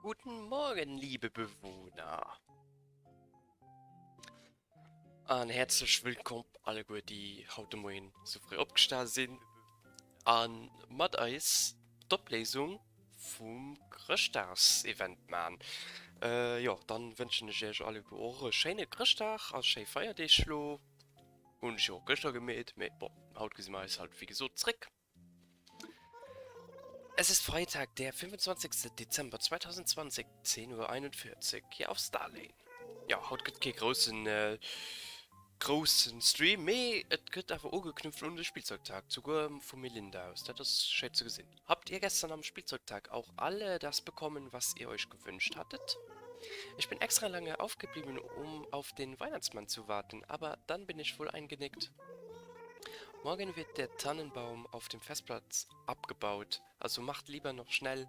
Guten Morgen, liebe Bewohner. An häerzlech wëllkomm alleguer, déi haut de Moien sou fréi opgesta sinn a mat eis d'Opléisung vum Chrëschtdagsevent man. Jo, dann wënschen ech iech alleguer och e schéine Chrëschtdag a schéi Feierdeeg lo. Hunn ech jo och gëschter gemeet, mee bon, haut gesi mer eis halt wéi gesot zréck. Es ist Freitag, der 25. Dezember 2020, 10.41 Uhr, hier auf Starlane. Jo, haut gëtt kee groussen, groussen Stream, mee et gëtt awer ugeknüpft un de Spielzeugtag, souguer vu Melinda aus. Dat ass schéi ze gesinn. Habt ihr gestern am Spielzeugtag auch alle das bekommen, was ihr euch gewünscht hattet? Ich bin extra lange aufgeblieben, um auf den Weihnachtsmann zu warten, aber dann bin ich wohl eingenickt. Morgen wird der Tannenbaum auf dem Festplatz abgebaut, also macht lieber noch schnell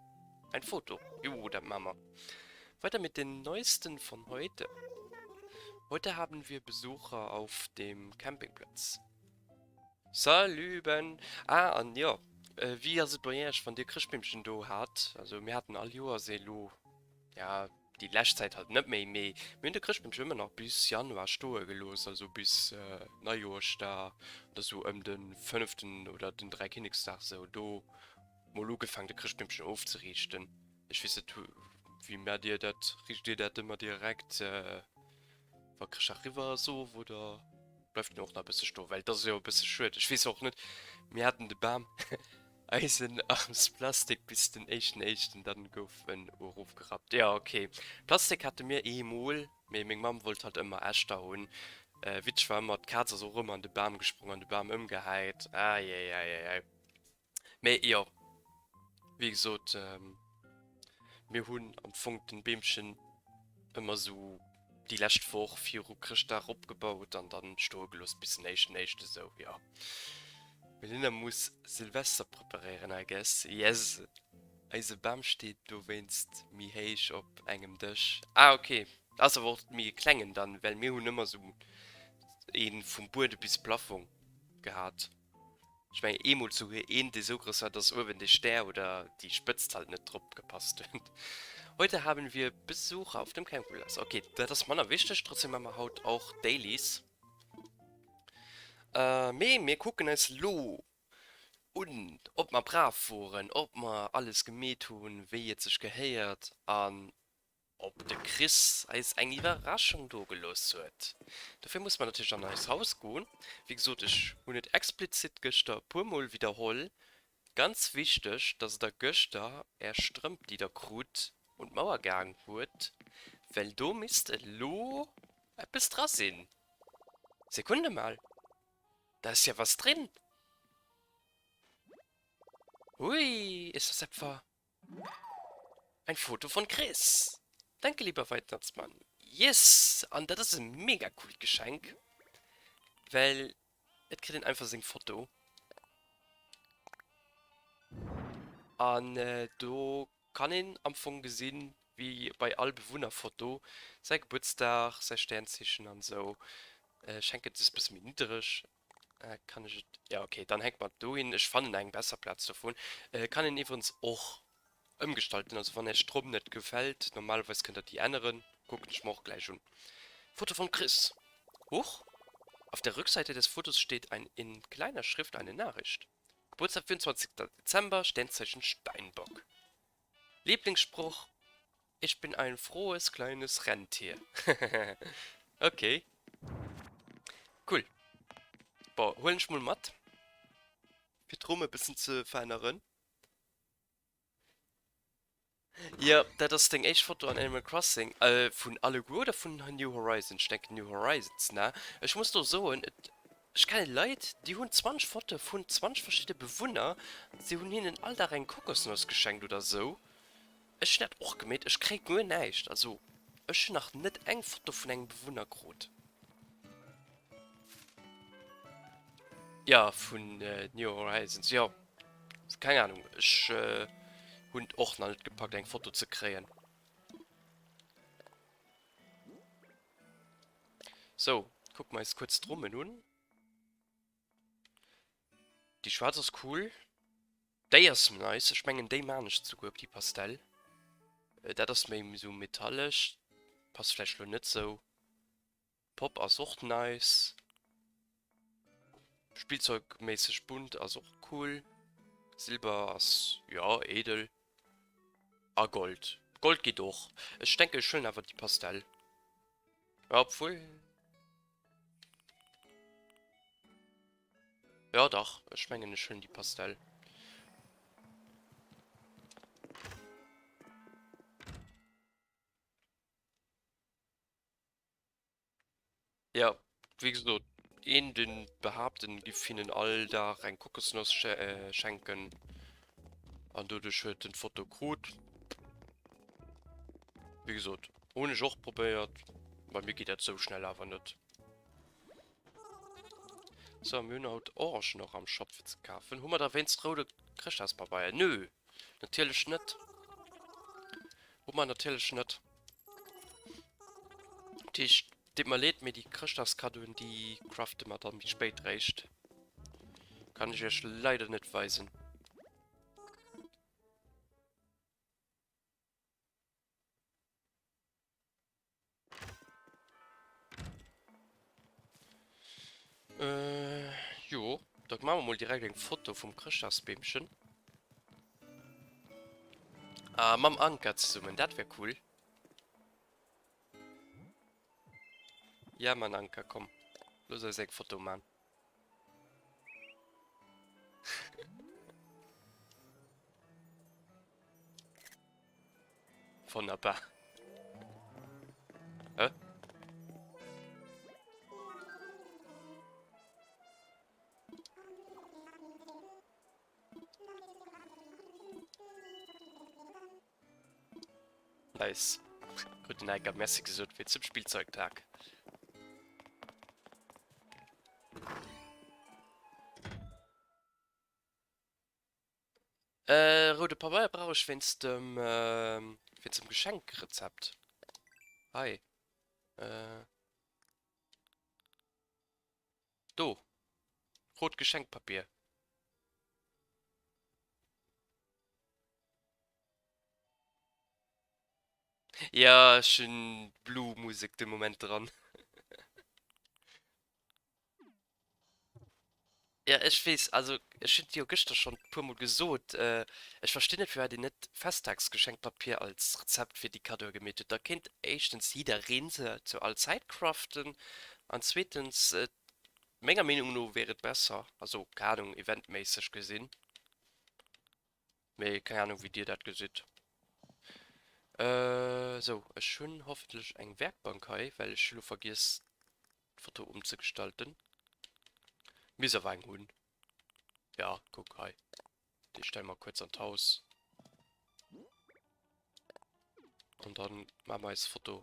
ein Foto. Jo, dat maache mer. Weiter mit den Neuesten von heute. Heute haben wir Besucher auf dem Campingplatz. Salut Ben! Ah, an jo, wéi ass et bei iech, wann dir Chrëschtbeemchen do hat? Also mir haten all Joers ee lo, ja déi lescht Zäit halt net méi, mee mir hunn de Chrëschtbeemchen ëmmer nach bis Januar stoe gelooss, also bis Neijoerschdag oder sou ëm de fënneften oder den Dräikinneksdag sou, do mol ugefaang de Chrëschtbeemchen ofzeriichten. Ech weess net, wéi maacht dir dat? Riicht dir dat ëmmer direkt wa Chrëschtdag eriwwer ass of oder bleift en och nach e bësse stoen? Well et ass jo e bësse schued, ech weess och net, mir haten de Bam Eisen aus Plastik bis den éischten éischten, dann gouf en erofgerappt. Jo ok, Plastik hate mir eemol, mee meng Mamm wollt halt ëmmer echter hunn. Witzeg war ëmmer, d'Kaz ass och ëmmer an de Bam gesprong an de Bam ëmgehäit. Eieieiei. Mee jo, wéi gesot, mir hunn am Fong den Beemchen ëmmer sou déi lescht Woch viru Chrëschtdag opgebaut an dann stoe gelooss bis den éischten éischten sou, jo. Melinda muss Silvester preparéieren I guess. Yes, eise Bam steet dowéinst méi héich op engem Dësch. Ah ok, ass awer och méi e klengen dann, well mir hunn ëmmer sou een vum Buede bis Plafong gehat. Ech mengen eemol souguer een dee sou grouss war, dass uewen dee Stär oder déi Spëtzt halt net drop gepasst huet. Heute haben wir Besucher auf dem Campingplatz. Ok, dat ass manner wichteg, trotzdem maa mer haut och Dailies. Mee mir kucken eis lo un, ob mer brav woren, ob mer alles gemeet hunn, wéi et sech gehéiert an ob de Chris eis eng Iwwerraschung do gelooss huet. Dofir musse mer natierlech an eis Haus goen. Wéi gesot, ech hunn et explizit gëschter e puermol widderholl, ganz wichteg, dass der gëschter är Strëmp, déi der krut, un d'Mauer gehaang huet, well do misst elo eppes dra sinn. Sekunde mal, da ist ja was drin. Hui, ist das etwa ein Foto von Chris? Danke, lieber Weihnachtsmann. Yes! An dat ass e mega coolt Geschenk, well et kritt een einfach seng Foto. An do kann een am Fong gesinn, wéi bei all Bewunnerfoto, säi Gebuertsdag, säi Sternzeechen an esou. Ech hänken et just e bësse méi niddereg. Kann ech et, jo ok, dann hänke mer et dohin. Ech fannen eng besser Plaz dovun. Kann een iwwerens och ëmgestalten, also wann äech d'Rumm net gefält, normalerweis kënnt der déi änneren. Kucken ech mer och gläich un. Foto vum Chris. Huch, auf der Rückseite des Fotos steht ein in kleiner Schrift eine Nachricht. Geburtstag 24. Dezember, Sternzeichen Steinbock. Lieblingssproch, Ich bin ein frohes kleines Rentier. Ok. Cool. Bon, huelen ech mol mat, fir d'Rumm e bëssen ze veränneren. Jo, dat ass deng éischt Foto an Animal Crossing. Vun alleguer oder vun New Horizons? Ech denken New Horizons, ne? Ech muss do soen, et, ech kenne Leit, déi hunn 20 Fotoe vun 20 verschidde Bewunner, si hunn hinnen all Dag eng Kokosnoss geschenkt oder sou. Ech hunn dat och gemeet, ech kréie guer näischt. Also ech hunn nach net eng Foto vun engem Bewunner krut. Jo, vun New Horizons, jo. Keng Ahnung, ech hunn et och nach net gepackt eng Foto ze kréien. Sou, kucke mer eis kuerz d'Rummen un. Déi schwaarz ass cool. Déi ass nice, ech mengen déi maan ech souguer op déi Pastell. Dat ass méi sou metallesch, passt vläicht lo net sou. Pop ass och nice. Spillzeugméisseg bunt ass och cool. Silber ass jo edel. A Gold, Gold geet och. Ech denken ech huelen awer déi Pastell. Ja obwuel. Ja dach, ech mengen ech huelen déi Pastell. Ja, wéi gesot, een deen behaapt en giff hinnen all Dag eng Kokosnoss schenken an doduerch huet en d'Foto krut. Wéi gesot, hunn ech och probéiert, bei mir geet dat sou schnell awer net. Sou, mir hunn haut Orangen och am Shop fir ze kafen. Hu mer da wéinst roude Chrëschtdagspabeier? Nö, natierlech net. Hu mer natierlech net. Dat heescht, deet mer leed, mee déi Chrëschtdagskaddoen, déi crafte mer dann méi spéit réischt. Kann ech iech leider net weisen. Äh, jo, da maache mer mol direkt eng Foto vum Chrëschtdagsbeemchen. Ah, mam Anker zesummen, dat wär cool. Ja, Mann, Anker, komm. Looss eis eng Foto man. Wonnerbar. Hä? Nice. Guten Ecker, merci gesot fir zum Spielzeugtag. Äh, roude Pabeier brauch ech wéinst dem, äh, wéinst dem Geschenkrezept. Hei. Äh. Do. Rot Geschenkpapier. Ja, ech hunn Blue Musek de Moment dran. Ja, ech weess, also ech hunn et jo gëschter schonn e puermol gesot, ech verstinn net, firwat een net Festtagsgeschenkpapier als Rezept fir déi Kaddoe gemeet huet. Da kéint éischtens jidderee se zu all Zäit craften an zweetens, menger Meenung no wier et besser, also keng Anung, eventméisseg gesinn, mee keng Anung wéi dir dat gesitt. Sou, ech hunn hoffentlech eng Werkbank hei, well ech hu lo vergiess d'Foto umzegestalten. Misst awer eng hunn. Ja, kuck hei. Déi stelle mer kuerz an d'Haus. An dann maache mer eis Foto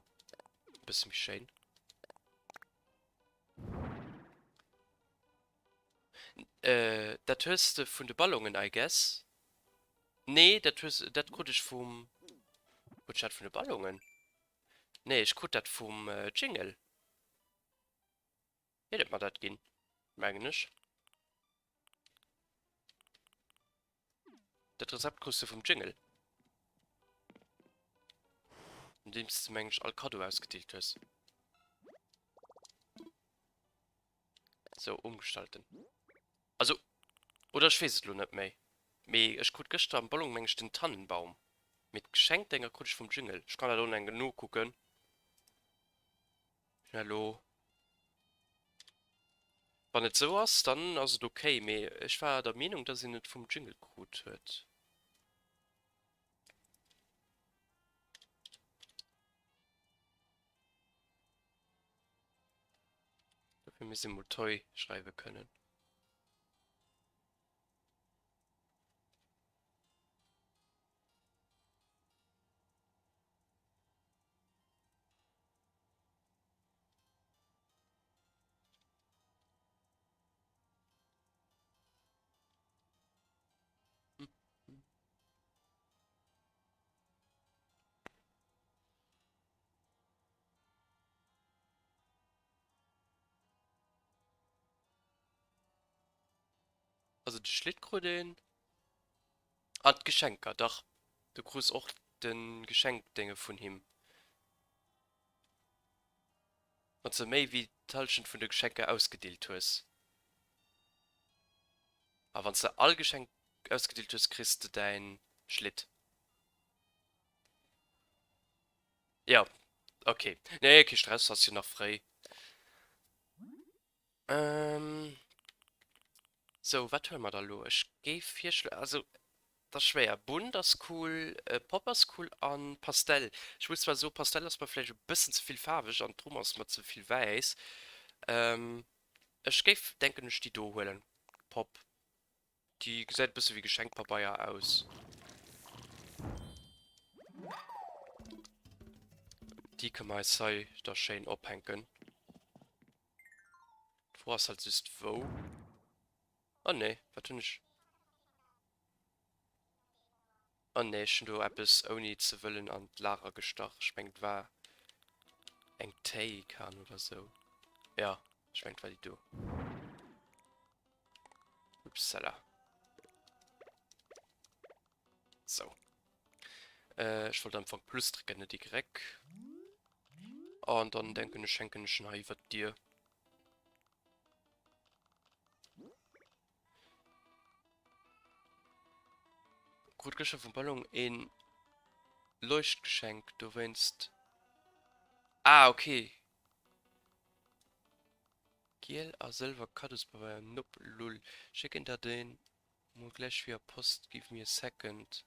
e bësse méi schéin. Äh, dat hues de vun de Ballonen, I guess? Nee, dat hues, dat krut ech vum... Krut ech dat vun de Ballonen? Nee, ech krut dat vum Jingle. Hien huet mer dat ginn, mengen ech. Dat Rezept krus de vum Jingle. Nodeems de, mengen ech, all Kaddo ausgedeelt hues. Sou, umgestalten. Also, oder ech weess et elo net méi. Mee ech krut gëschter am Ballon, meng ech, den Tannenbaum. Mee d'Geschenkdénger krut ech vum Jingle. Ech kann dat och eng nokucken. Hallo. Wann et sou ass, dann ass et ok. Mee ech war der Meenung, dass een et vum Jingle krut huet. Dofir misst ee mol Toy schreiwe kënnen. Also de Schlitt krut een. An d'Geschenker, dach. Du krus och. de Geschenkdénge vun him. Wann s de méi wéi d'Hallschent vun de Geschenker ausgedeelt hues. A wann s de all Geschenk ausgedeelt hues, kriss de däin Schlitt. Jo, ok. Nee, kee Stress, ass jo nach fréi. Sou, wat huele mer da lo? Ech géif virschloen, also et ass schwéier. Bunt ass cool, Pop ass cool an Pastell. Ech muss zwar soen, Pastell ass mer vläicht e bëssen ze vill faarweg an d'Rumm ass mer ze vill wäiss. Ech géif, denken ech, déi do huelen, Pop. Déi gesäit e bësse wéi Geschenkpabeier aus. Déi kënne mer eis hei da schéin ophänken. D'Fro ass halt just wou. Oh nee, wat hunn ech? Oh nee, ech hunn do eppes ouni ze wëllen an d'Lager gestach. Ech mengen et war eng Téikan oder sou. Ja, ech mengen et war déi do. Upsala. Sou. Ech wollt am Fong Plus drécken, net Y. An dann denken ech hänken ech en hei iwwert d'Dier. Krut gëschter vum Ballon een Leuchtgeschenk dowéinst. Ah ok. Giel a sëlwer Kaddospabeier nope lull. Schécken der deen mol gläich via Post give me a second.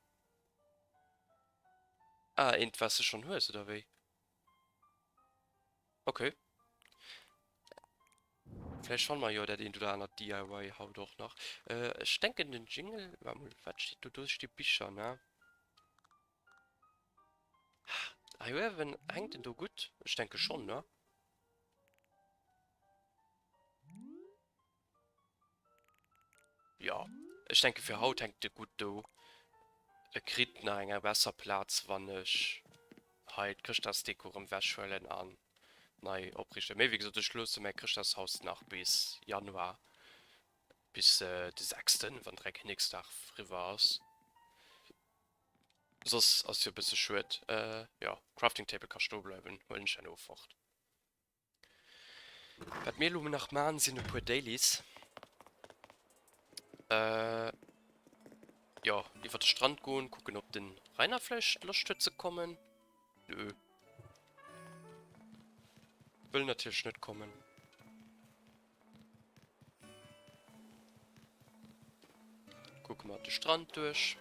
Ah eent waats de schon hues oder wéi? Ok. Vläicht fanne mer jo dat eent oder anert DIY haut och nach. Ech denken den Jingle, waart mol, wat steet do? Do sti Bicher, ne? Hei uewen, hänkt en do gutt? Ech denke schonn, ne? Jo, ech denke fir haut hänkt e gutt do. E kritt nach eng besser Plaz wann ech hei d'Chrëschtdagsdeko erëm wech huelen an nei opriichten. Mee wéi gesot, ech loosse mäi Chrëschtdagshaus nach bis Januar, bis de sechsten, wann Dräikinneksdag eriwwer ass. Soss ass jo e bësse schued. Jo, Crafting Table ka stoe bleiwen, huelen ech herno fort. Wat mir elo nach maan sinn e puer Dailies. Äh, jo, iwwer de Strand goen, kucken ob den Rainer vläicht Loscht huet ze kommen. Nö. Wëll natierlech net kommen. Kucke mer de Strand duerch.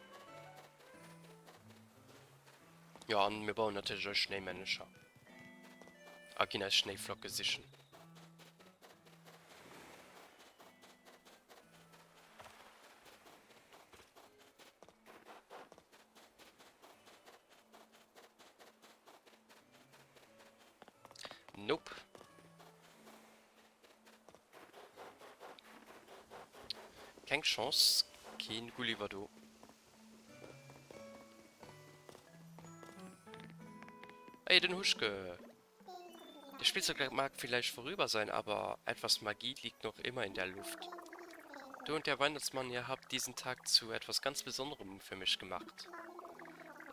Jo, an mir bauen natierlech eis Schnéimännecher. A ginn eis Schnéiflocke sichen. Nope. Keng Chance, keen Gulliver do. Ey, den Huschke! Der Spielzeug mag vielleicht vorüber sein, aber etwas Magie liegt noch immer in der Luft. Du und der Weihnachtsmann, ihr habt diesen Tag zu etwas ganz Besonderem für mich gemacht.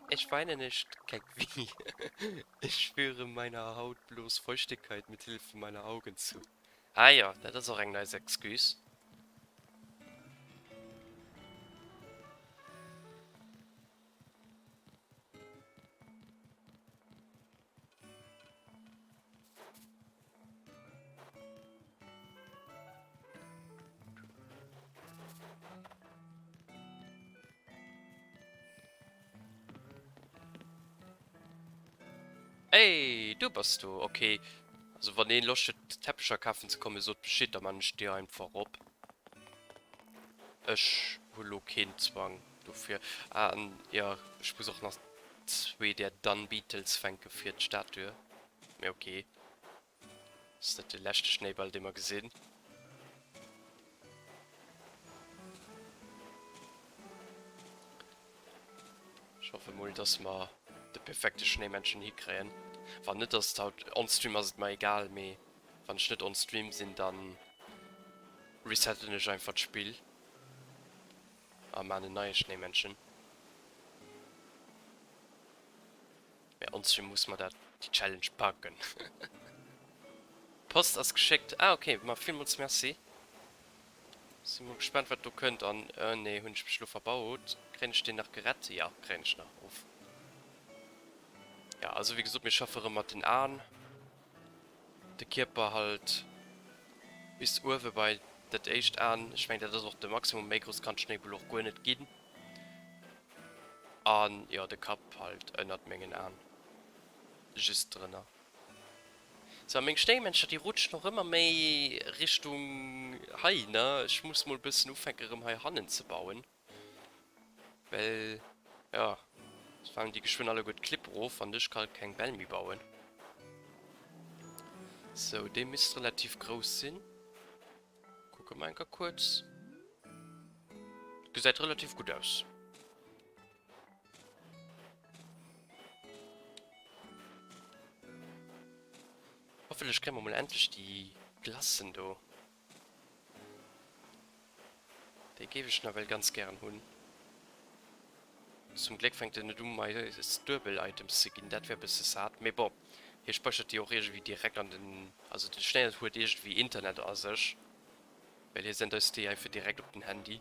Ich weine nicht, keck wie. Ich führe meiner Haut bloß Feuchtigkeit mit Hilfe meiner Augen zu. Ah jo, dat ass och eng nice Excuse. Ey, du bass do, ok. Also wann een Loscht huet Teppecher kafen ze kommen, sot Bescheed, da man ech déi einfach op. Ech hu lo keen Zwang dofir. Ah, an jo, ech muss och nach zwee där Dung Beetles fänke fir d'Statue. Mee ok, ass net de leschte Schnéiball dee mer gesinn. Ech hoffe mol dass mer de perfekte Schnéimännchen hikréien. Wann net ass et haut on stream ass et mer egal, mee wann ech net on stream sinn dann resetten ech einfach d'Spill a maan en neie Schnéimännchen. Mee onstream muss mer dat déi Challenge packen. Post ass geschéckt. Ah ok, ma villmools Merci. Sinn mol gespannt wat do kënnt an euh nee hunn ech mech lo verbaut. Kréien ech deen nach gerett? Jo kréien ech nach. Uff. Ja also wéi gesot mir schaffe rëm mat den Aen. De Kierper halt bis uewe bei dat éischt Aen. Ech mengen dat ass och de Maximum, méi grouss kann d'Schnéibull och guer net ginn. An jo de Kapp halt ënnert mengen Aen. Just drënner. Sou, a meng Schnéimänncher déi rutschen och ëmmer méi Richtung hei, ne? Ech muss mol bëssen ufänken erëm hei hannen ze bauen, well jo, soss falen déi geschwënn alleguer d'Klipp erof an ech ka keng Bäll méi bauen. Sou, dee misst relativ grouss sinn. Kucke mer enker kuerz. Gesäit relativ gutt aus. Hoffentlech kréie mer mol endlech déi Glacen do. Déi géif ech nawell ganz gären hunn. Zum Gléck fänkt en net u mei duebel Items ze ginn, dat wär e bësse sad. Mee bon, hie speichert déi och iergendwéi direkt an den, also den Schnéi huet iergendwéi Internet a sech, well hie sent eis déi einfach direkt op den Handy.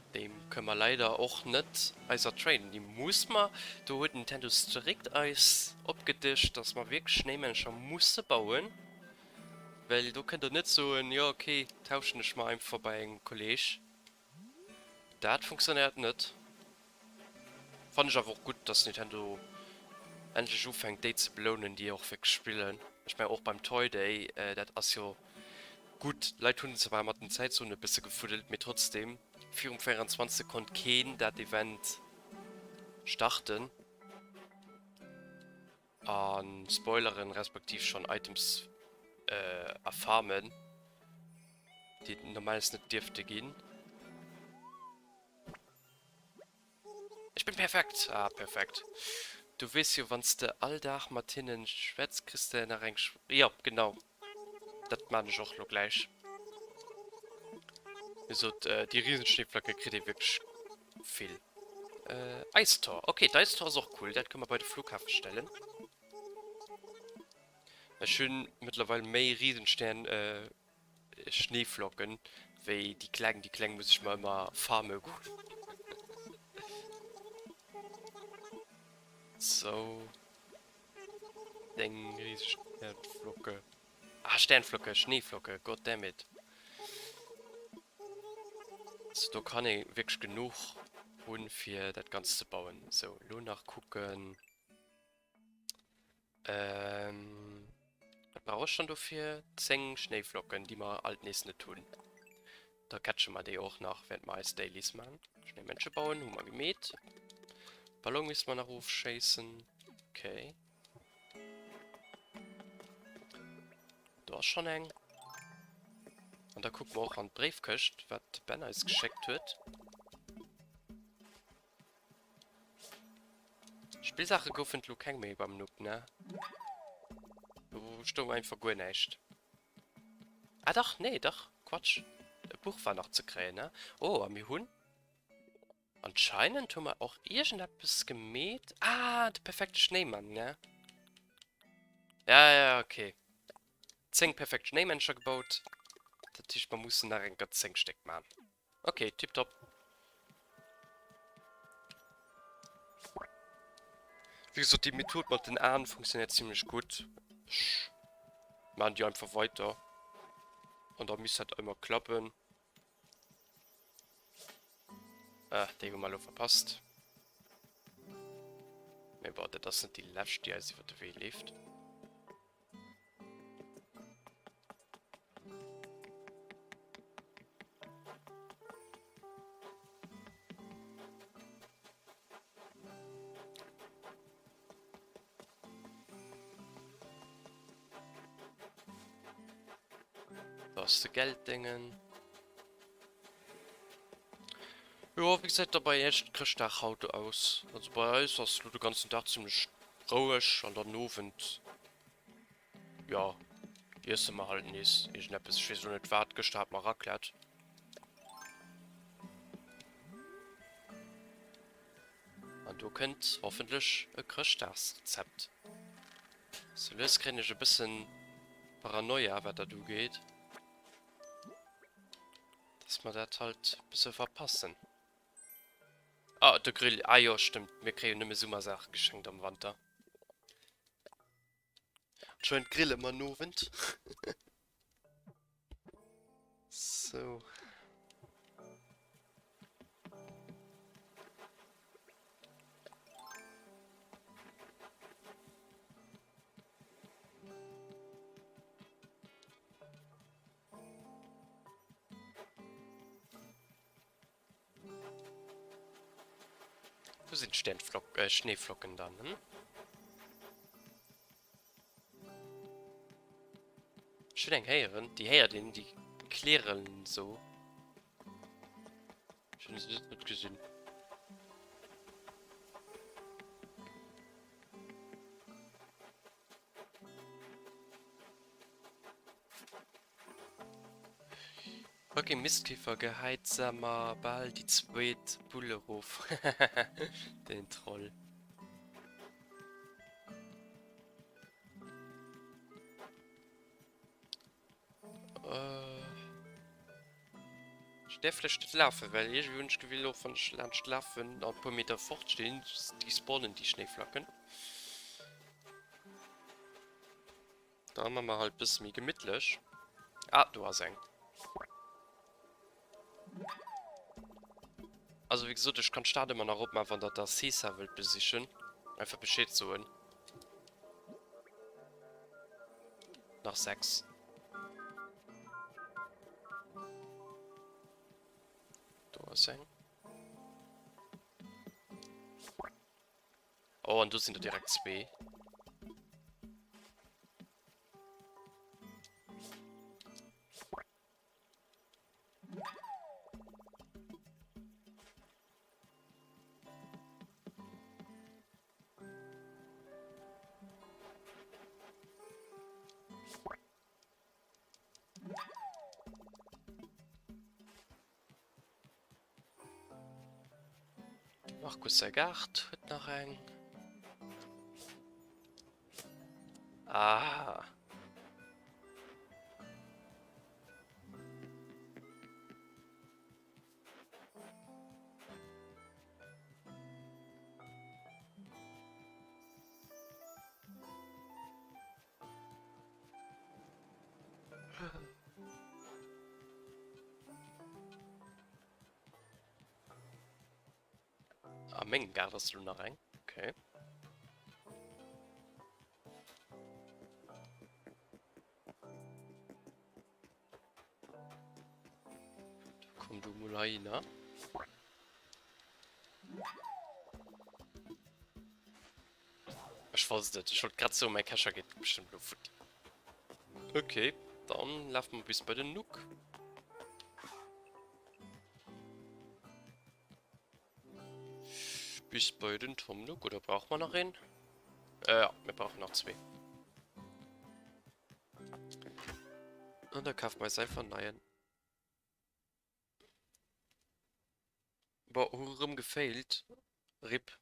Déi kënne mer leider och net eiser traden, déi muss mer, do huet Nintendo strikt eis opgedëscht, dass mer wierklech Schnéimännercher musse bauen, well do kënnt der net soen, jo ok, tauschen ech mer einfach bei engem Kolleg. Dat funktionéiert net. Fannen ech awer och gutt, dass Nintendo endlech ufänkt déi ze belounen, déi och wierklech spillen. Ech mengen och beim Toy Day, dat ass jo gutt, d'Leit hunn zwar mat den Zäitzonen e bësse gefuddelt, mee trotzdem, virum 24 konnt keen dat Event starten a spoileren, respektiv schonn Items erfarmen, déi et normalerweis net dierfte ginn. Ech bin perfekt! Ah, perfekt. Du weess jo, wann s de all Dag mat hinnen schwätz, kriss de nach eng Sch. Jo, genau. Dat maan ech och lo gläich. Wéi gesot, déi Riesenschneeflacke kritt ee wierklech vill. Eistor. Ok, d'Eistor ass och cool. Dat kënne mer bei de Flughafe stellen. Ech hunn mëttlerweil méi Riesenstern. Schneeflocken wéi déi kleng. Déi kleng muss ech mer ëmmer farme goen. Sou. Deng rieseg Sternflocke. Ah, Sternflocke, Schneeflocke, goddammit. So, do kann ee wierklech genuch hunn, fir dat Ganzt ze bauen. Sou, elo nach kucken. Ähm, wat brauch ech dann dofir? 10 Schnéiflocken, déi mer alt nees net hunn. Da catche mer déi och nach, während mer eis Dailies man. Schnéimännche bauen hu mer gemeet. Ballon misste mer nach ofschéissen. Okay. Do ass schonn eng. An da kucke mer och an d'Bréifkëscht, wat de Ben eis geschéckt huet. Spillsaache goufen et lo keng méi beim Noob, ne? Do stoung einfach guer näischt. Ah dach, nee, dach, Quatsch. E Buch war nach ze kréien, ne? Oh, a mir hunn... Anscheinend hu mer och iergendeppes gemeet. Ah, de perfekte Schnéimann, ne? Ja, ja, okay. 10 perfekt Schnéimännercher gebaut. Dat heescht, mer mussen nach eng Kéier 10 Stéck man. Ok, tiptop. Wéi gesot, déi Method mat den Aen funktionéiert zimlech gutt. Ech maan déi einfach weiter an da misst dat ëmmer klappen. Ah, déi hu mer elo verpasst. Mee bon, dat ass net déi lescht, déi eis iwwer de Wee leeft. Do ass de Gelddéngen. Jo, wéi gesäit da bei iech de Chrëschtdag haut aus? Also bei eis ass lo de ganzen Dag zimlech roueg an dann Owend, jo, iesse mer halt nees iergendeppes. Ech weess elo net wat, gëschter hate mer Raclette. do kënnt hoffentlech e Chrëschtdagsrezept. Sou lues kréien ech e bëssen Paranoia wat dat ugeet, dass mer dat halt e bësse verpassen. Ah, de Grill, ah jo stëmmt, mir kréie jo nëmme Summersaache geschenkt am Wanter. Anscheinend grille mer en Owend. So. Wo sind Sternflock äh, Schneeflocken dann? Hm? Ech will eng héieren. Déi héiert een, déi klirren so. Ech hunn se net gesinn. Fucking Mistkäfer gehäit se mer bal déi zweet Bull erof. Den Troll. Ech däerf vläicht net lafen, well iergendwéi hunn ech d'Gefill, och wann ech laanscht lafen an e puer Meter fort stinn, despawnen déi Schnéiflacken. Da man mer halt bësse méi gemittlech. Ah, do ass eng. Also wéi gesot, ech kann d'Stad ëmmer nach opmaachen, wann der da Cesa wëllt besichen. Einfach Bescheed soen. Nach 6. Do ass eng. Oh, an do sinn der direkt zwee. De Markus säi Gaart huet nach eng. Ah. A mengem Gaart ass elo nach eng. Okay. Komm du mol heihinner. Ech wosst et. Ech wollt grad soen, mäi Kescher geet bestëmmt elo futti. Okay, dann lafe mer bis bei den Nook. Bis bei den Tom Nook. Oder brauche mer nach een? Äh, ja, mir brauchen nach zwee. An da kafe mer eis einfach en neien. Boah, hu erëm gefailt. Rip.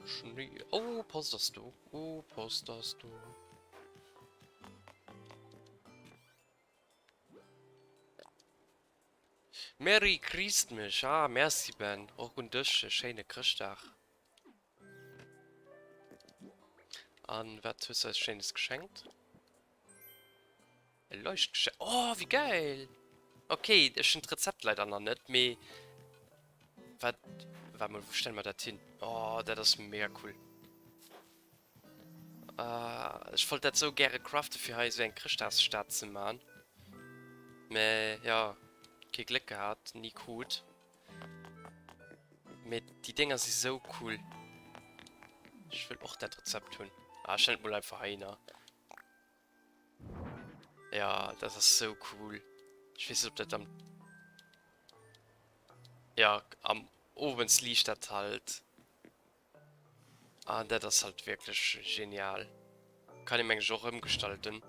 Schnee. Oh, Post ass do. Oh, Post ass do. Merry Christmas. Ah, merci Ben. Och un dech e schéine Chrëschtdag. An wat hues du eis Schéines geschenkt? E Leuchtgeschenk. Oh, wéi geil! Okay, ech hunn d'Rezept leider nach net, mee wat... Waart mol, wou stelle mer dat hin? Oh, dat ass mega cool. Ah, ech wollt dat sou gäre craften, fir hei sou eng Chrëschtdagsstad ze man. Mä jo, kee Gléck gehat, ni krut. Mee déi Dénger si sou cool. Ech wëll och dat Rezept hunn. Ah, ech stellen et mol einfach heihinner. Ja, dat ass sou cool. Ech weess net, ob dat am... Ja, am Owends liicht dat halt. Ah, dat ass halt wierklech genial. Kann ee meng ech och ëmgestalten.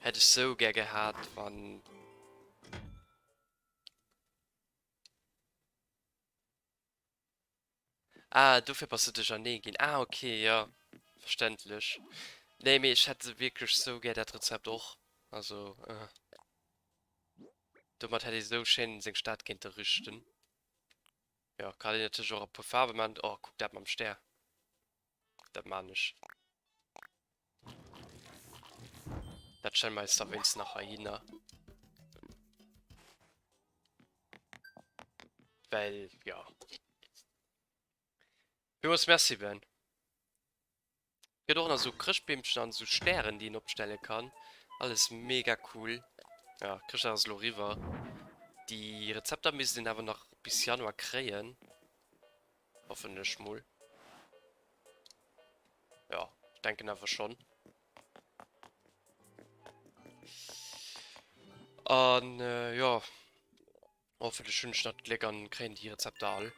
Hätt ech sou gär gehat, wann... Ah, dofir bass de duerchernee ginn. Ah, ok, jo, verständlech. Nee, mee ech hätt wierklech sou gär dat Rezept och. Also, äh. Domat hätt ee sou schéin seng Stad kéinte rüsten. Jo, kann een natierlech och a puer Faarwe man. Oh, kuck dat mam Stär. Dat man ech. Dat stelle mer eis da wéinst nach heihinner. Well, ja. Villmools Merci, Ben. Gëtt och nach sou Chrëschtbeemchen an sou Stären déi een opstelle kann. Alles mega cool. Ja, Chrëschtdag ass elo eriwwer. Déi Rezepter misst een awer nach bis Januar kréien. Hoffen ech mol. Ja, ech denken awer schonn. An jo, hoffentlech hunn ech nach d'Gléck an kréien déi Rezepter all.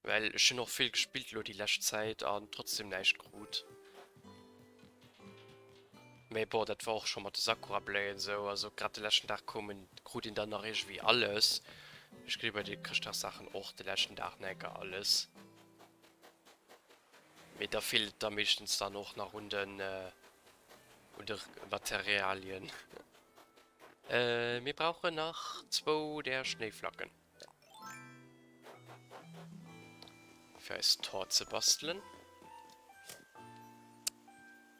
Well ech hunn och vill gespillt elo déi lescht Zäit an trotzdem näischt krut. Mee bon, dat war och scho mat de Sakura-Bléien esou. Also grad de leschten Dag koumen, krut een dann nach iergendwéi alles. Ech kritt bei de Chrëschtdagssaachen och de leschten Dag nach enker alles. Mee da feelt et da meeschtens dann och nach un den, un de Materialien. Mir brauchen nach zwou där Schnéiflacken. Fir eis Tor ze bastelen.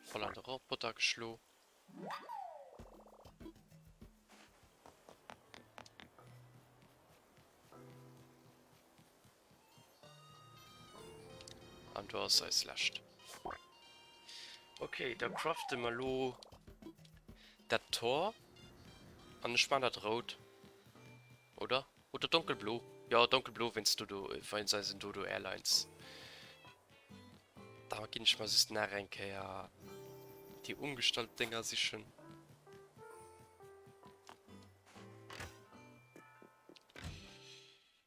Voll an de Roboter geschlo. An do ass eis lescht. Okay, da crafte mer lo dat Tor. An ech man dat rout. Oder? Oder donkelblo? Ja, donkelblo wéinst Dodo, wéinst eisen Dodo Airlines. Da ginn ech mer just nach eng Kéier déi umgestallt Dénger sichen.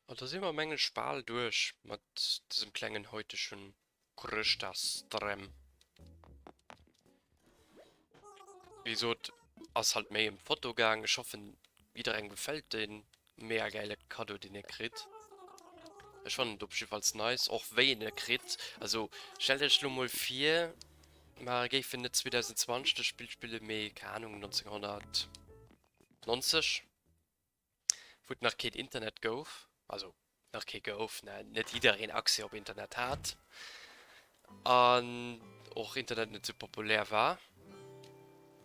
An da si mer mengen ech bal duerch mat dësem klengen haitegen Chrëschtdagsstream. Wéi gesot ass halt méi ëm d'Foto gaang. Ech hoffen jidderengem gefält de mega gäile Kaddo deen e kritt. Ech fannen et op jiddefalls nice, och wéi een e kritt. Also stellt iech lo mol vir mer géifen net 2020 dëst Spill spillen, mee keng Ahnung 1990. wou et nach keen Internet gouf, also nach kee gouf, ne, net jiddereen Accès op Internet hat an och Internet net sou populär war,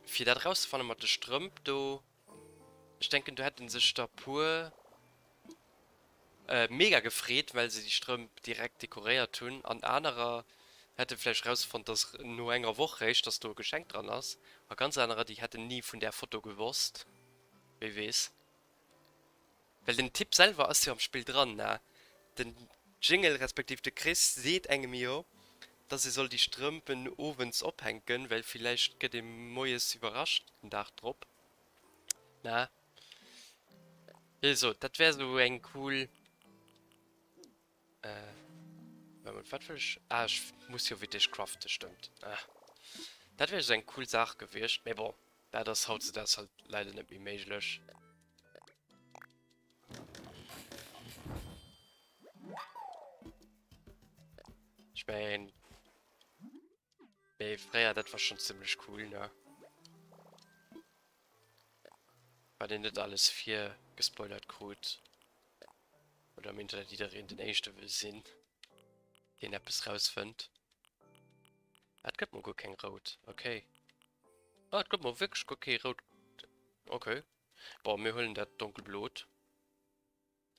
fir dat erauszefanne mat de Strëmp do, ech denken do hätte sech der puer mega gefreet, well se déi Strëmp direkt dekoréiert hunn an anerer hätte vläicht erausfonnt, dass no enger Woch réischt, dass do e Geschenk dran ass a ganz anerer, déi hätten ni vun där Foto gewosst. Wie weess. Well den Typ selwer ass jo am Spill dran, ne? Den Jingle respektiv de Chris seet engem jo, dass ee soll déi Strëmpen owends ophänken, well villäicht gëtt ee moies iwwerrascht den Dag drop, ne? Wéi gesot, dat wär sou eng cool. Äh, wat wëll ech? Ah, ech muss jo fir d'éischt craften, stëmmt. Ah, dat wär sou eng cool Saach gewiescht, mee bon. Dat ass hautzedaags halt leider net méi méiglech. Ech mengen, mee fréier, dat war schon zimmlech cool, ne? Wat een net alles virgespoilert krut. Oder am Internet jiddereen den Éischte wëll sinn, deen eppes rausfënnt. Ah, et gëtt mer guer keng rout. Okay. Ah, et gëtt mer wierklech guer kee rout. Okay. Bon, mir huelen dat donkelblot.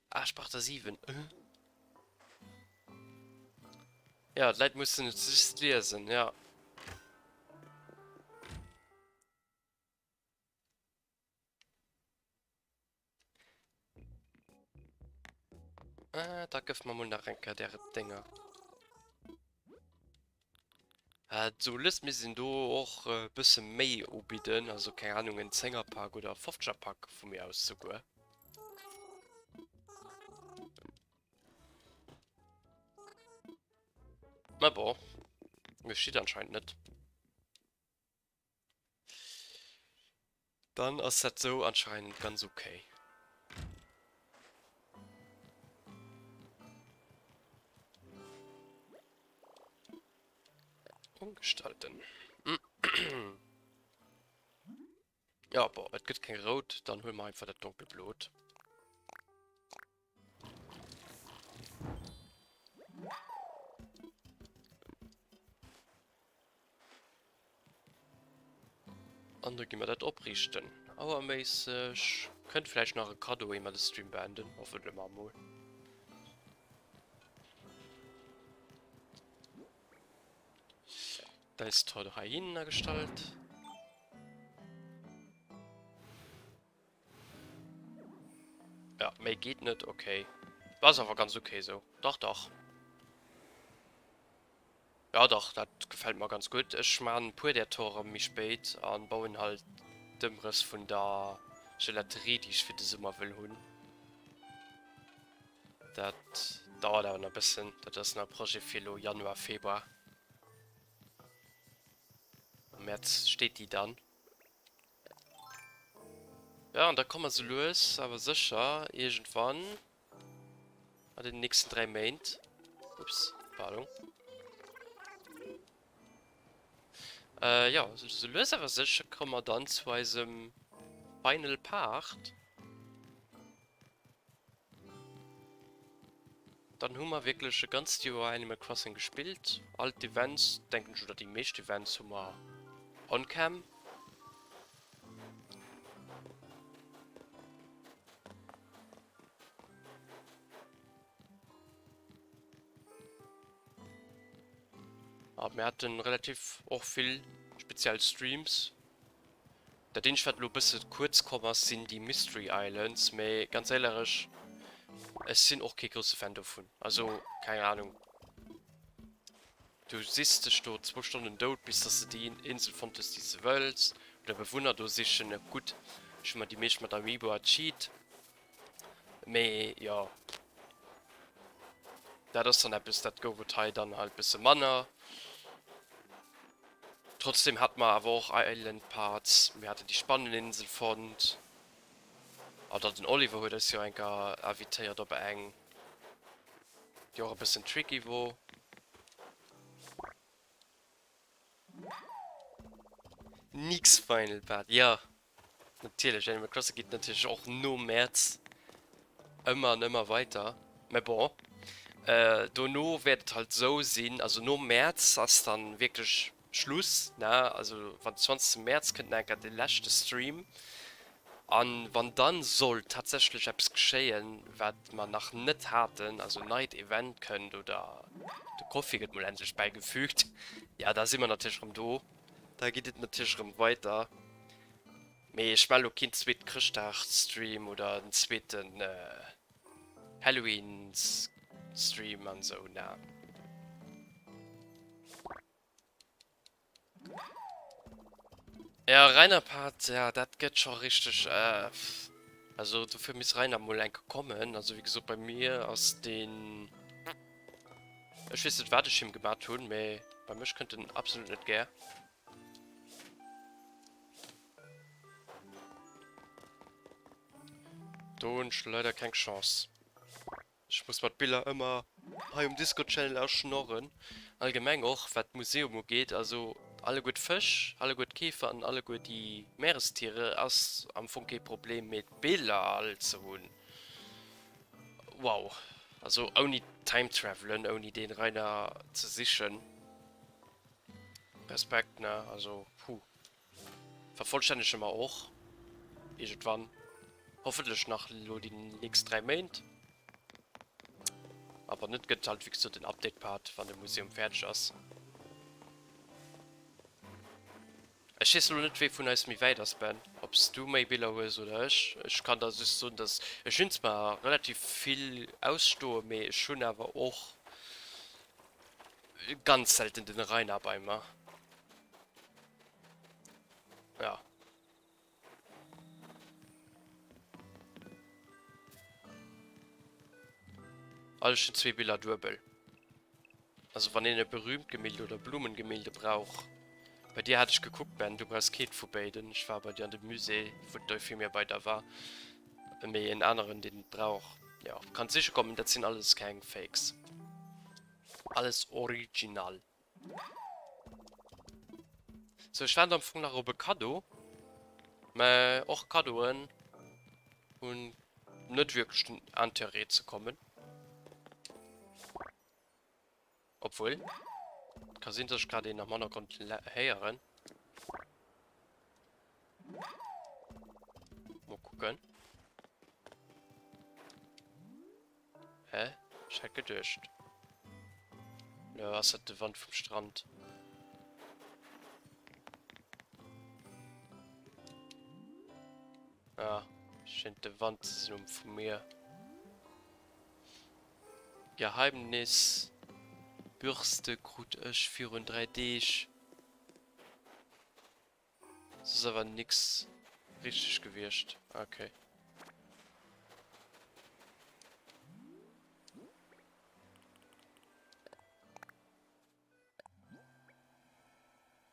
Ah, ech brauch der 7. Äh. Ja, d'Leit mussen et just liesen, ja. Ah, da gëff mer mol nach eng Kéier där Dénger. Äh, sou lues misst een do och e bësse méi ubidden, also keng Ahnung, en Zéngerpak oder e Fofzegerpak vu mir aus souguer. Mä bon, geschitt anscheinend net. Dann ass dat sou anscheinend ganz okay. Umgestalten. Ja, bon, et gëtt keng rout, dann huele mer einfach dat donkelblot. An da gi mer dat opriichten. Auerméisseg. Kënnt vläicht nach e Kaddo ier mer de Stream beenden. Hoffentle mer emol. Da ist Tor heihinner gestallt. Ja, méi geet net, okay. Ass awer ganz okay sou. Dach, dach. Ja dach, dat gefällt mer ganz gutt. Ech maan puer där Toren méi spéit an bauen halt d'Ëmrëss vun der Gelaterie déi ech fir de Summer wëll hunn. Dat dauert awer nach bëssen, dat ass nach e Projet fir elo Januar, Februar. Am März steet déi dann. Ja, an da komme mer sou lues awer sécher iergendwann an den nächsten 3 Méint. Ups, pardon. Äh, ja, sou lues awer sécher komme mer dann zu eisem Final Part. Dann hu mer wierklech e ganzt Joer Animal Crossing gespillt. All d'Events, denken ech, oder déi meescht Events hu mer on cam. A mir haten relativ och vill speziell Streams. Dat eenzegt wat elo e bësse kuerz komm ass sinn déi Mystery Islands, mee ganz éilerech ech sinn och kee grousse Fan dovun. Also keng Ahnung, du sichs dech do zwou Stonnen dout bis dass de déi Insel fonnt hues déi s de wëlls oder Bewunner do sichen. Gutt ech hu mer déi meescht mat Amiibo achieved. Mee jo, dat ass dann eppes, dat gouf et hei dann halt bësse manner. Trotzdem hate mer awer och Island Parts. Mir haten déi Spanneninsel fonnt. Oder den Oliver huet eis jo eng Kéier invitéiert op eng, déi och e bëssen tricky wor. Nix Final Part, jo natierlech, Animal Crossing geet natierlech och nom Mäerz ëmmer an ëmmer weider, mä bon dono wäert et halt esou sinn, also nom Mäerz ass dann wierklech Schluss, ne, also wann 20 Mäerz kënnt nach eng Kéier de leschte Stream An wann dann sollt tatsächlech eppes geschéien, wat mer nach net haten, also en neit Event kënnt oder de Koffi gëtt mol endlech bäigefügt, jo da si mer natierlech erëm do, da geet et natierlech erëm weider. Mee ech melle lo keen zweeten Chrëschtdagsstream oder en zweeten Halloweenstream an esou, na. Ja, Rainer Part, ja, dat gëtt scho richteg, äh, also dofir misst Rainer mol enke kommen. Also wéi gesot, bei mir ass deen, ech weess net wat ech him gemat hunn, mee bei mech kënnt en absolut net gär. Do hunn ech leider keng Chance. Ech muss mer d'Biller ëmmer hei um Discord Channel erschnorren. Allgemeng och wat d'Museum ugeet, also alleguer d'Fësch, alleguer d'Käfer an alleguer déi Meerestiere ass am Fong kee Problem, mee d'Biller all ze hunn, wow. Also ouni time travelen, ouni deen Rainer ze sichen, Respekt ne, also puh. Vervollstännege mer och iergendwann, hoffentlech nach elo déi nächst 3 Méint. A wann net, gëtt et halt wéi gesot en Update-Part, wann de Museum fäerdeg ass. Ech weess elo net wee vun eis méi wäit ass Ben, ob s du méi Biller hues oder ech. Ech kann der just soen dass ech hunn zwar relativ vill ausstoen, mee ech hunn awer och ganz selten den Rainer bei mer. Ja. Also ech hunn zwee Biller duebel. Also wann een e berühmt Gemälde oder Blumengemälde brauch. Bei dir hat ech gekuckt Ben, du brauchs keent vu béiden. Ech war bei dir an dem Musée wou d'Euphemia bei der war. Mee en aneren deen et brauch, jo kann siche kommen. Dat sinn alles keng Fakes. Alles original. Sou, ech waarden am Fong nach op e Kaddo. Mä och Kaddoen hunn net wierklech den Interêt ze kommen. Obwuel, ka sinn, dass ech grad een am Hannergrond héieren. Mol kucken. Hä? Ech hat geduecht. Oder ass dat de Wand vum Strand? Ah, schéint de Wand ze sinn um vum Mier. Geheimnis Bürste krut ech virun 3 Deeg. Soss awer nix richteg gewiescht. Okay.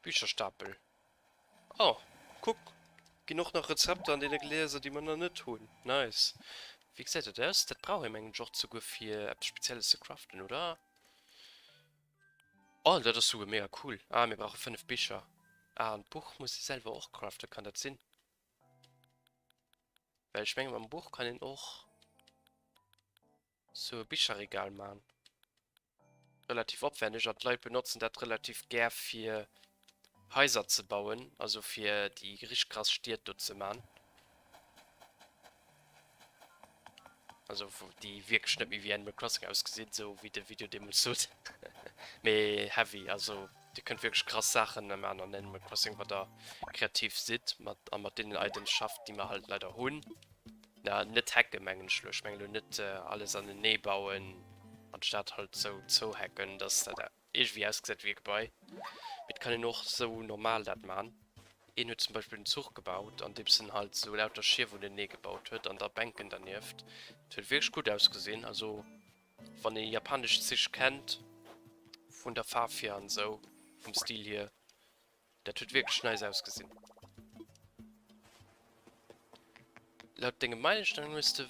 Bücherstapel. Oh, kuck, ginn och nach Rezepter an deene Glieser, déi mer nach net hunn. Nice. Wéi gesäit dat aus? Dat brauch ee mengen ech och souguer fir eppes Spezielles ze craften, oder? Oh, dat ass souguer mega cool. Ah, mir brauche 5 Bicher. Ah, an d'Buch muss ee selwer och craften, kann dat sinn? Well ech menge mam Buch kann een och sou e Bicherregal man. Relativ opwänneg an d'Leit benotzen dat relativ gär fir Haiser ze bauen, also fir déi richteg krass Stied do ze man. Also déi wierklech net méi wéi Animal Crossing ausgesinn, sou wéi de Video deemools sot. Mee heavy, also dir kënnt wierklech krass Saachen man an Animal Crossing, wann der kreativ sidd mat a mat deenen Items schafft, déi mer halt leider hunn. Na, net hacken mengen ech elo, ech mengen elo net alles anenee bauen an d'Stad halt sou zouhacken, dass dat iergendwéi ausgesäit wéi e Gebai. Mee et kann een och sou normal dat man. Een huet zum Beispill en Zuch gebaut, andeems en halt sou lauter Schief unenee gebaut huet an da Bänken dernieft. Dat huet wierklech gutt ausgesinn. Also wann ee japanesch Zich kennt, vun der Faarf hier an sou, vum Stil hier, dat huet wierklech nice ausgesinn. Laut dengem Meilenstein hues de.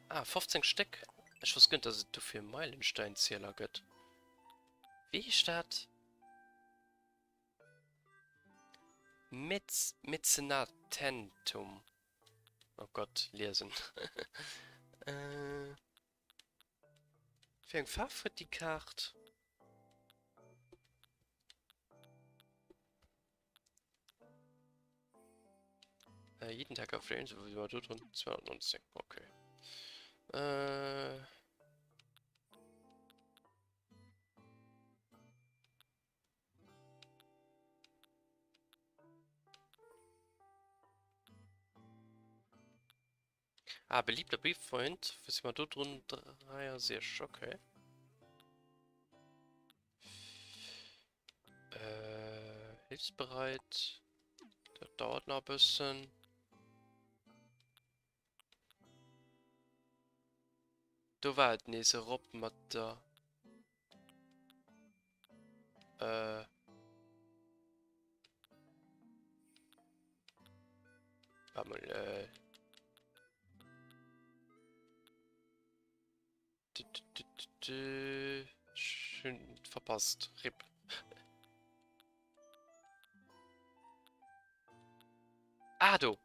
Ah, 15 Stéck. Ech wosst guer net, dass et dofir Meilensteinzieler gëtt. Wéi heescht dat? Mez Mäzenatentum. Oh Gott, liesen. äh, wéi eng Faarf huet déi Kaart? Äh, jeden Tag auf der Insel, wie war do drin? 219, okay. Äh. Ah, beliebter Brieffreund. Was sind wir da drin? 63, okay. Äh, hilfsbereit. Das dauert noch ein bisschen. Do war et nees erop mat der. Äh. Warte mal, äh. Schön verpasst. RIP. Ah, do.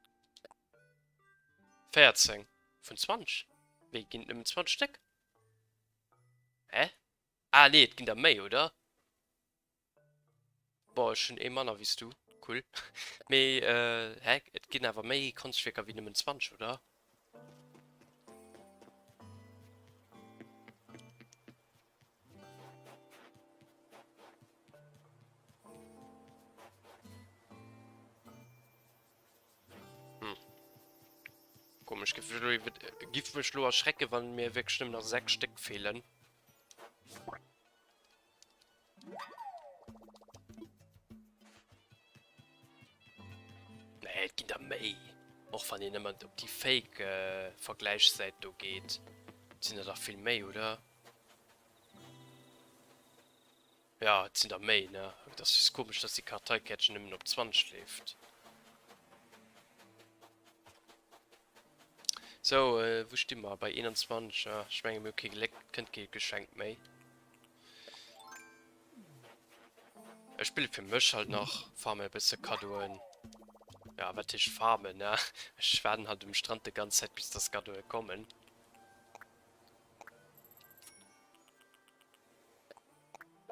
14 vun 20. Wéi ginn et nëmmen 20 Stéck? Hä? Ah nee, et ginn der méi, oder? Boah, ech hunn ee manner wéi s du. Cool. Mee, äh, hä? Et ginn awer méi Konschtwierker wéi nëmmen 20, oder? komesch. Giff mech elo, giff mech elo erschrecken, wann mir wierklech nëmmen nach 6 Stéck feelen. Nee, et ginn der méi. Och wann een ëmmer op déi fake Vergläichssäit do geet, sinn der dach vill méi, oder? Ja, et sinn der méi, ne? Et ass just komesch, dass déi Karteikäertchen nëmmen op 20 leeft. Sou, wou sti mer? Bei 21, ja. Ech menge mir hu kee Gléck, et kënnt kee Geschenk méi. Ech spille fir mech halt nach, farme e bësse Kaddoen. Ja, wat heescht farmen, ne? Ech waarden halt um Strand de ganz Zäit bis dass Kaddoe kommen.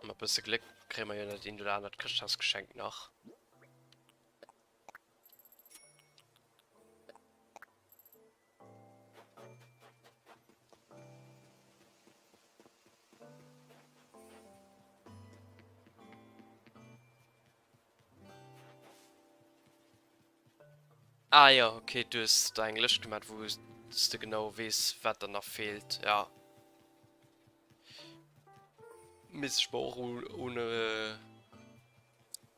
Mat bësse Gléck kréie mer jo dat eent oder anert Chrëschtdagsgeschenk nach. Ah jo, okay, du hues der eng Lëscht gemaat, wou s de genau weess, wat der nach feelt. Ja. Misst ech mer och un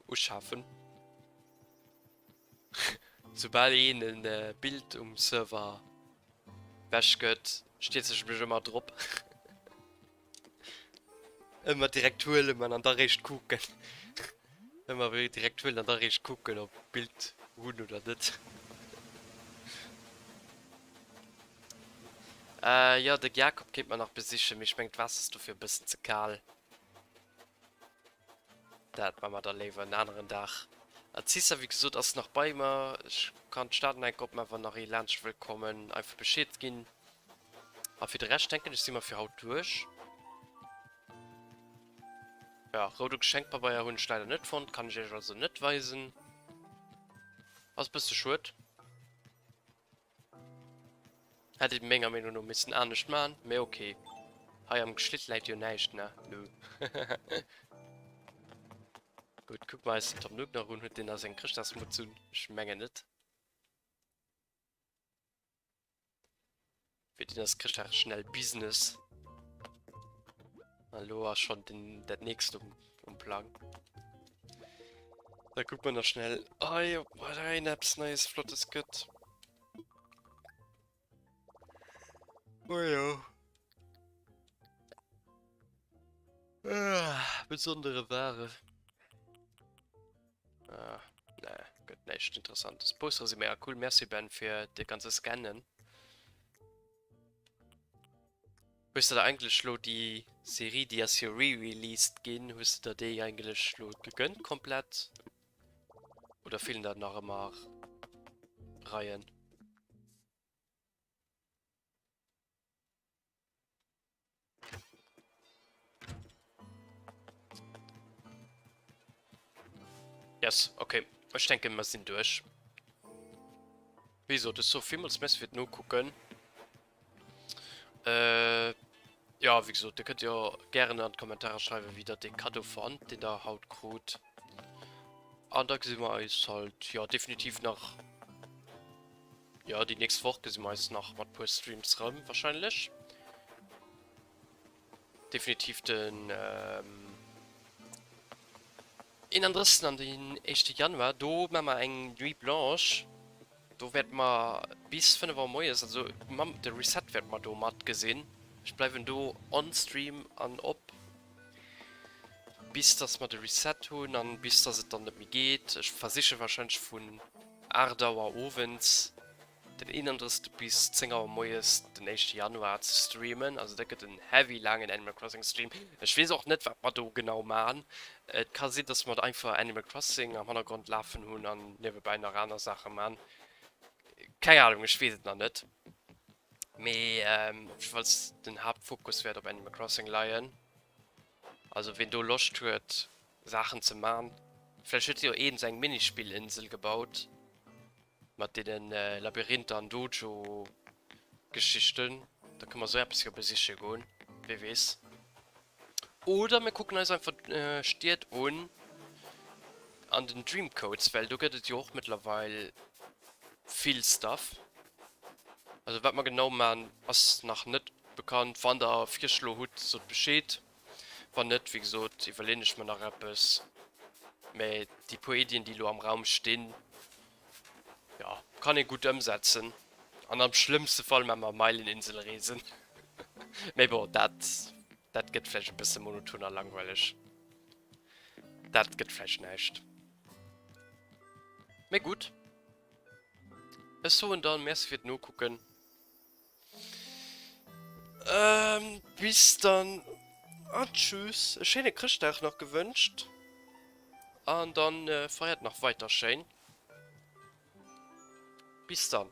uschafen. Soubal een en Bild um Server wech gëtt, stierz ech mech ëmmer drop. Ëmmer direkt huelen man an da réischt kucken. Ëmmer direkt huelen an da réischt kucken ob Bild hunn oder net. Jo de Jakob kéint mer nach besichen, mee ech mengen d'Waasser ass dofir e bëssen ze kal. Dat man mer da léiwer en aneren Dag. Aziza, wéi gesot, ass nach bei mer. Ech kann d'Stad nach enk opman, wann nach ee laanscht wëll kommen. Einfach Bescheed ginn. A fir de Rescht denken ech si mer fir haut duerch. Ja, roude Geschenkpabeier hunn ech leider net fonnt, kann ech iech also net weisen. Ass bësse schued. Hätt een menger Meenung no missen anescht maan, mee ok. Hei am Geschlitt läit jo näischt, ne? Nö. Gutt, kucke mer eis den Tom Nook nach un. Huet deen nach seng Chrëschtdagsmutz un? Ech mengen net. Fir deen ass Chrëschtdag schnell Business. An elo ass schonn den, dat nächst um, um Plang. Da kucke mer nach schnell hei, ob mer hei eppes Neies Flottes gëtt. Oh jo. Ah, besondere Ware. Ah, nee, gëtt näischt Interessantes. Postere si mega cool. Merci Ben fir de ganze Scannen. Hues de der eigentlech lo déi Serie, déi ass jo re-released ginn, hues de der déi eigentlech lo gegönnt komplett? Oder feelen der nach ëmmer Reien? Yes, okay. Ech denken, mer sinn duerch. Wéi gesot, ech soe villmools Merci fir d'Nokucken. Äh, ja, wéi gesot, dir kënnt jo gären an d'Kommentarer schreiwen, wéi der dee Kaddo fannt, deen der haut krut. An da gesi mer eis halt, jo, definitiv nach, jo, déi nächst Woch gesi mer eis nach mat puer Streams rëm, wahrscheinlech. Definitiv den ähm, 31. an den 1. Januar, do maache mer eng Nuit Blanche. Do wäerte mer bis 5 Auer moies, also mam de Reset wäerte mer do mat gesinn. Ech bleiwen do on Stream an op, bis dass mer de Reset hunn an bis dass et dann net méi geet. Ech versiche wahrscheinlech vun 8 Auer owends den 31. bis 10 Auer moies den éischte Januar ze streamen. Also dat gëtt en heavy laangen Animal Crossing Stream. Ech weess och net wat mer do genau man. Et ka sinn dass mer einfach Animal Crossing am Hannergrond lafen hunn an niewebäi nach aner Saache man. Keng Ahnung, ech weess et nach net. Mee op jiddefalls den Haaptfokus wäert op Animal Crossing leien. Also ween do Loscht huet Saachen ze man. Vläicht huet jo een seng Minispillinsel gebaut. Mat deenen Labyrinther an Dojo Geschichten, da kënne mer sou eppes jo besiche goen, wee weess. Oder mir kucken eis einfach Stied un an den Dream Codes, well do gëtt et jo och mëttlerweil vill Stuff. Also wat mer genau man ass nach net bekannt. Wann der Virschlo hutt, sot Bescheed. Wann net, wéi gesot, iwwerleeën ech mer nach eppes. Mä déi puer Iddien, déi elo am Raum stinn, jo, kann ee gutt ëmsetzen. An am schlëmmste Fall maache mer Meileninselreesen. Mä bon, dat, dat gëtt vläicht e bësse monoton a langweileg. Dat gëtt vläicht näischt. Mä gutt, ech soen dann Merci fir d'Nokucken. Ähm, bis dann an tschüss. E schéine Chrëschtdag nach gewënscht. An dann äh, feiert nach weiter schéin. Bis dann.